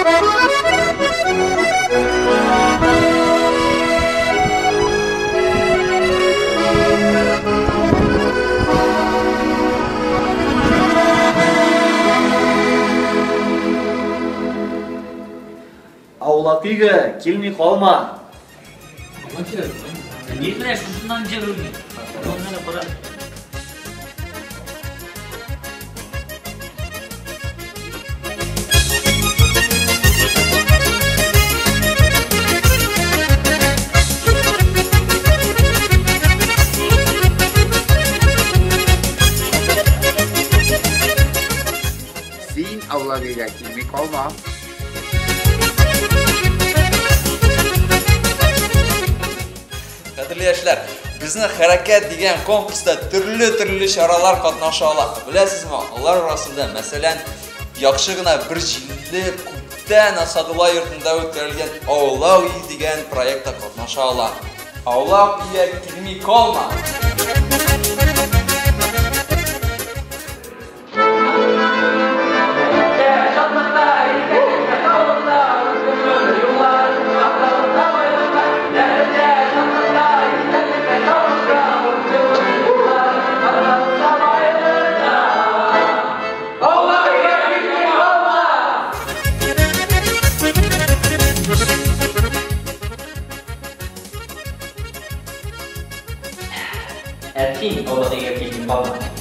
Аулак өйгә килми калма. Ник менә шушыннан җырылмый? Менә кара. Син аулак өйгә килми калма. Кадерле яшьләр, безнең Хәрәкәт дигән конкурста төрле-төрле чаралар катнаша ала. Беләсезме, алар арасында, мәсәлән, яхшы гына бер җилле күптән Асадулла йортында үткәрелгән Аулак өй дигән проектта катнаша ала. Аулак өйгә килми калма! Ә син аулак өйгә килми калма.